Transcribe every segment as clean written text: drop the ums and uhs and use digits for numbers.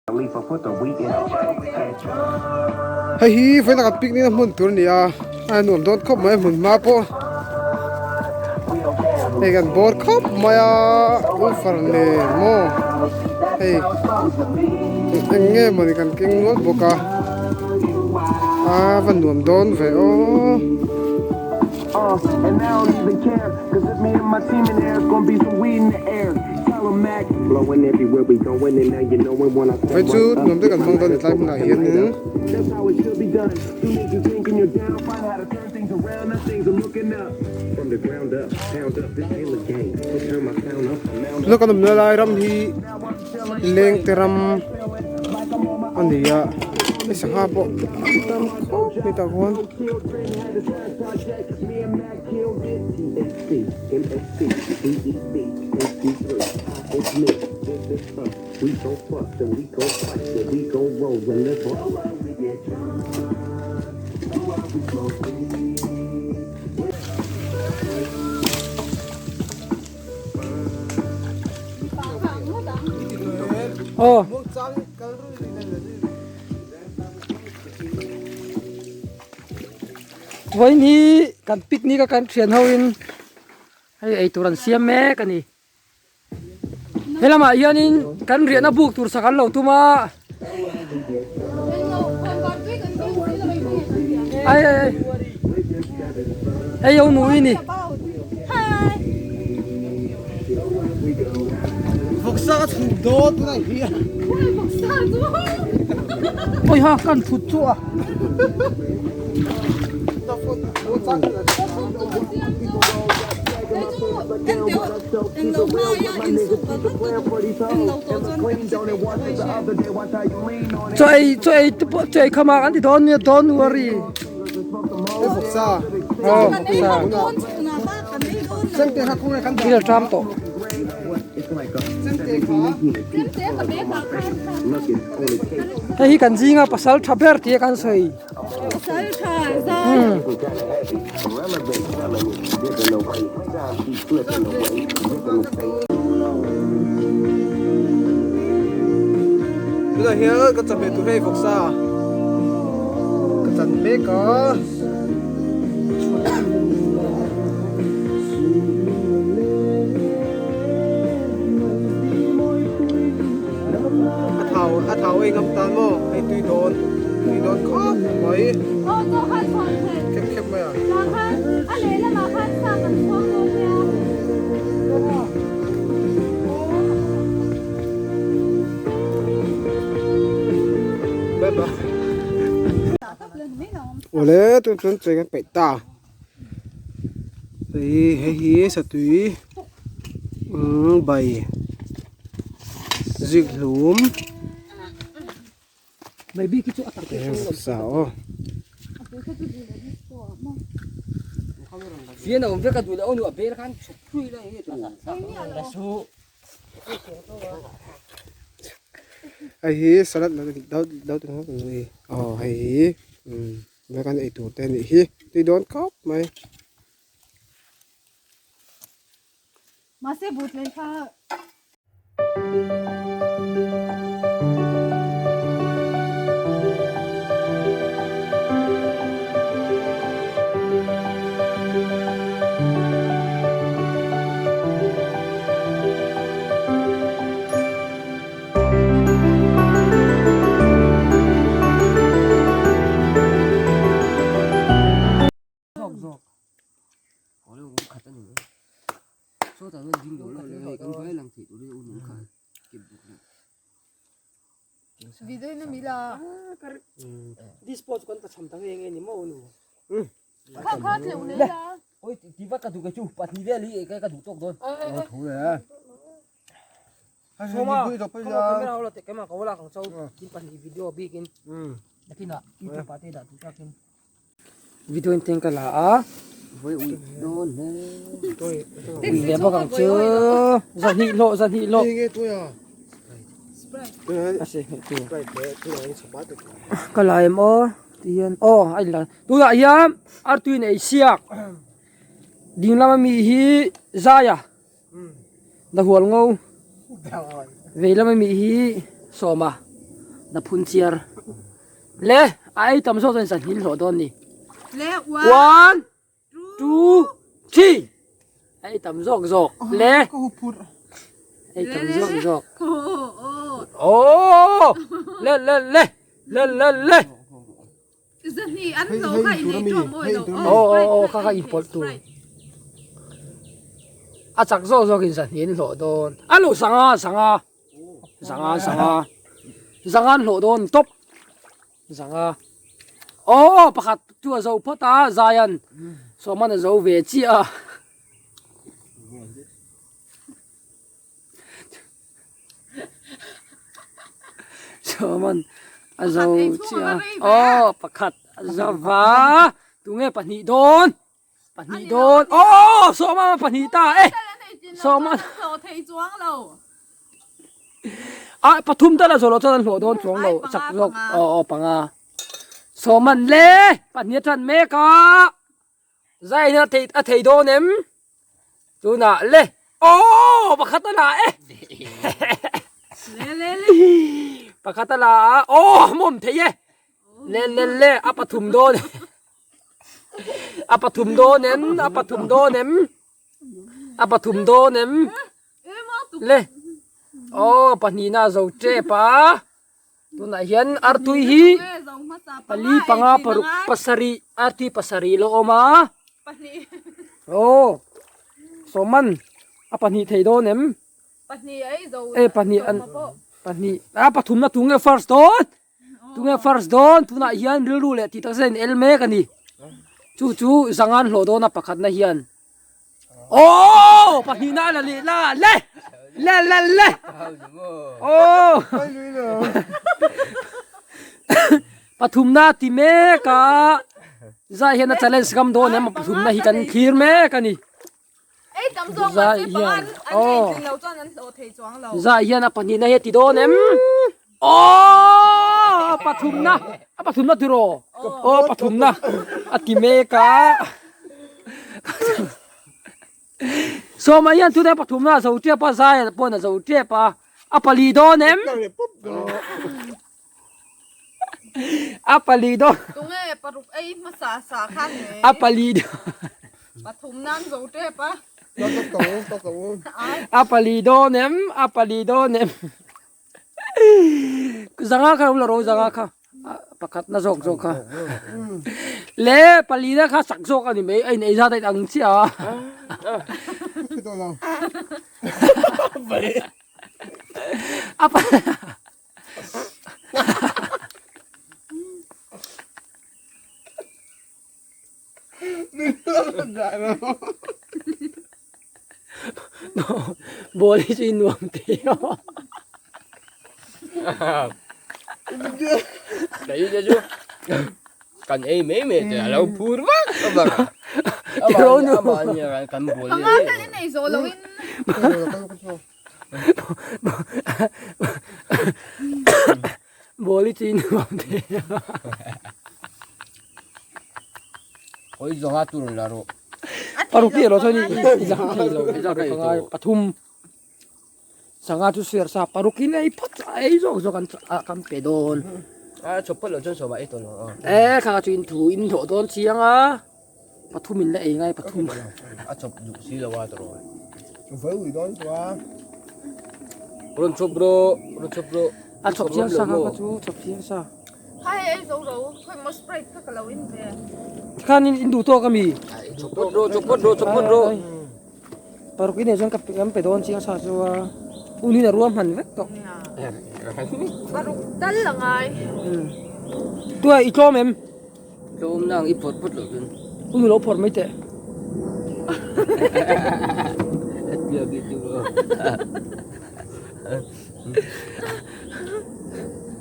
Hei hi vawiin a kan picnic na hmun tur a ni a a nuam dawn khawp mai a hmun hma pawh hei kan bawr khawp mai a woofer nen maw hei eng nge mawni kan keng nual bawk a a va nuam dawn ve aw. Hei chu nuam te kan hmang dawn hetlai hmunah hianin. Tuna kan awmna lai ram hi lengte ram a ni a hei sangha pawh a tam khawp mai tah khuan. Aw. Vawiin hi kan picnic a kan thian ho in hei eitur an siam mek a ni. He lamah hianin kan riahna buk tur sak an lo tum a. Ai ai ai. Hei yo nu i ni. Vawksa ka chhum dawn tunah hian. Oi ha kan thut chu a. Chaw ei chaw ei te pawh chaw ei kham ah kan ti dawn nia don't worry. Aw thil a ṭam tawh. Hei hi kan zinga pasal tha ber tia kan sawi. Tunah hian ka chawhmeh tur hei vawksa ka chan mek a. A thau a thau ei ngam tan maw hei tui dawn tui dawn khawp mai khep khep mai a. Bye bye. Awle tun chuan chei kan peih ta. Hei hei hi satui umm bai zik hlum sa aw. Hei hi salad aw hei hi umm. Tunah kan ei tur te a nih hi tui dawn khawp mai. Mahse but lei kha. Soma, camera ho la te kema ko la kang chau kin pahnih video bikin nakina youtube ah te dah duh takin video in teng ka la a ui ve bawk ang chu zahnih hlawh zahnih hlawh ka la em aw ti hian aw a in la tunah hian artui in ei siak ding lama mi hi zaia. Dahual ngo vei lama mi hi sawma. Na phun chiar. Le a ei tam zawk chuan zahnih hlawh dawn ni. Le one two three a ei tam zawk zawk le ei tam zawk zawk oh le le le le le le Zahnih an zo kha in ei tawh mawi lo. Aw aw aw kha kha in pawlh tur. A chak zawk zawk in zahnih an hlawh dawn. A lo sanga sanga zanga zanga zanga an hlawh dawn tawp zanga aw pakhat chu a zo phawt a zaian sawman a zo ve chiah a. Sawman a zo chiah a aw pakhat a zo va tunge pahnih dawn pahnih dawn aw sawma pahnih ta e sawma a pathum tal a zawh loh chuan an hlawh dawn chuang lo chak zawk aw aw panga sawman le pahnih a tan mek a. Zaina thei a thei dawn em? Tunah le aw pakhat a la e. Le le le. Pakhat a la a aw mawm thei e. Le le le a pathum dawn. A pathum dawn em? A pathum dawn em? A pathum dawn em? Le aw pahnihna a zo tep a. Tunah hian artui hi pali panga paruk pasarih artui pasarih lo awm a aw sawman a pahnih thei dawn em e pahnih an pahnih a pathumna tunge first dawn tunge first dawn tunah hian rilru leh tih tak zet in el mek a ni chu chu zangan hlawh dawn a pakhatna hian. Aw pahnihna a la leh la le le le le aw pathumna ti mek a zai hian a challenge ngam dawn em pathumna hi kan thlir mek a ni zai hian aw zai hian a pahnihna hi a ti dawn em aw pathumna a pathumna tiraw aw pathumna a ti mek a Sawma hian tunah pathumna a zo tep a zai pawn a zo tep a a pali dawn em a pali dawn tunge paruk ei hmasa sa kha ne a pali pathum nan zo tep a a pali dawn em a pali dawn em Zanga kha lo ro zanga kha pakhat na zawk zawk kha le pali na kha sak zawk ani mai a in ei zat a in ang chiah a a pa Ball hi chu i nuam thei a. Kei te chu kan ei mai mai te a lo phur vak vak a. Amah nia kan ball hi. Panga tal in ei zawh loin. Ball hi chu i nuam thei a. Khawi zawnga tur la rawh. Paruk hi erawh chuan i zang thei lo paruk a ngai pathum sangha chu siar sa paruk in ei phawt a ei zawk zawk an kan pe dawn. A chawp phawt loh chuan sawmah ei tawh lo a. E kha chu in thu in hlawh dawn chiang a pathum in la ei ngai pathum. A chawp duh si lo a tawh. Vawi dawn tawh a. Rawn chawp rawh rawn chawp rawh. A chawp chiang sa kha chu chawp chiang sa. Hai ei zo ro khawi maw sprite kha ka lo in ve. Tikhan in in duh tawk ami? Chawpawt rawh chawpawt rawh chawpawt rawh. Paruk in chuan ka kan pe dawn chiang sa chu a un in a ruam hman vek tawh. Paruk tal a ngai. Tua i tlawm em? Tlawm nang i phawrh phawt loh chuan. Un lo phawrh mai teh.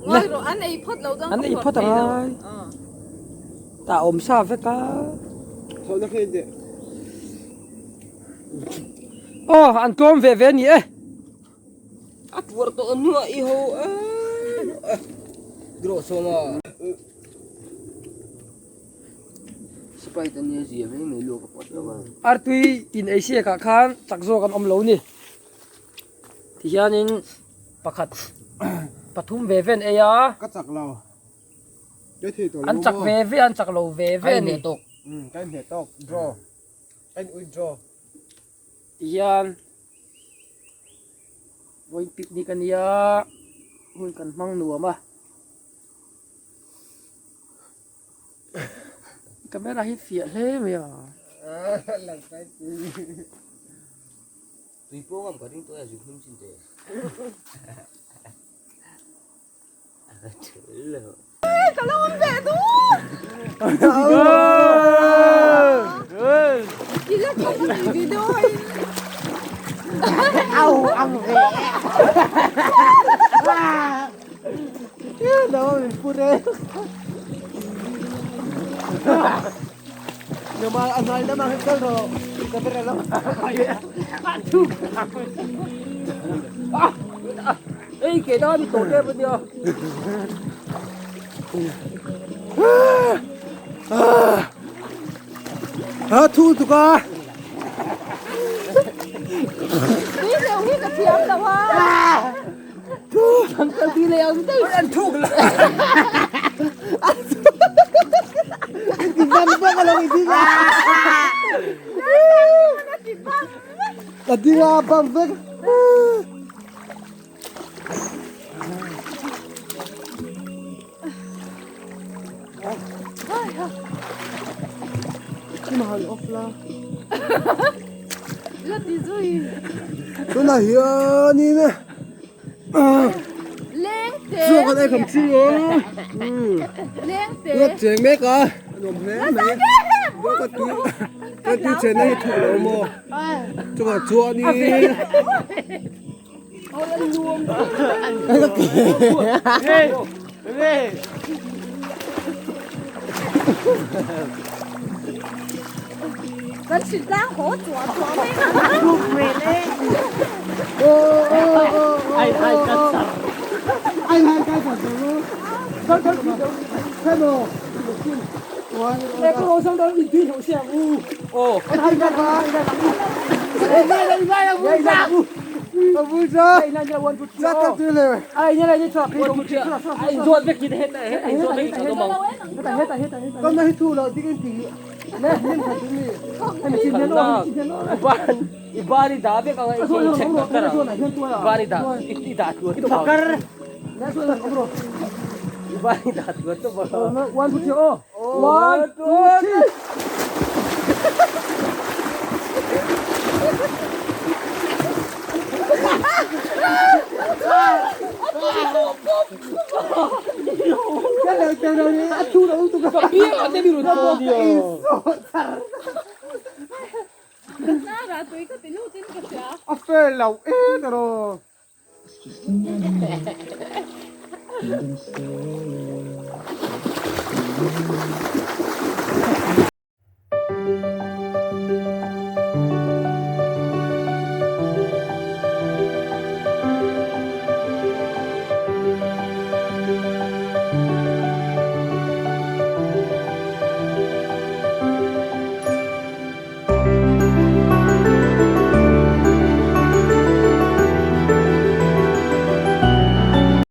Ngawi rawh an ei phawt lo chuan An ei phawt angai. Tah awm sa vek a. Thawhna kha in teh. Aw an tlawm ve ve a ni e. A tuar tawh a hnuah i ho a. Draw sawm a. Sprite a nia zia mai mai luak a pawt lo a. Artui in ei siak ah khan chak zawk an awm lo ni. Tihianin pakhat. Pathum ve ve an ei a. Ka chak lo. Ka thei tawh lo. An chak ve ve an chak lo ve ve a ni. Ka inhneh tawk. Draw. Ka in withdraw. Tihian vawiin picnic a nia hun kan hmang nuam a. Camera hi fiah hle mai a. Tui pawh ngam ka ring tawh e zuk hnum chin te. Ka lo awm ve duh. I la khat a ni video in. Au ang ve. Lo in pure. Normal anai na mang kal ro. Kamera lo. Ei ke da ni to te pa nia. Ha thu tu ka. Tui leu hi ka thiam lo a. Thu ang kal ti le ang te. An thuk la. Ti bang bang lo i di la. Ka di la bang vek. Mahal off la. La ti zui. Tunah hianin Leng te. Chaw kan ei kham chi a. Leng te. Tuna cheng mek a. A nuam hle mai. Ka tui ka tui chen na hi thuk lo maw. Chungah chuanin. Kan hrilh tlang haw chuah chuah mai kha. One, two, three. A fair lo e tiraw.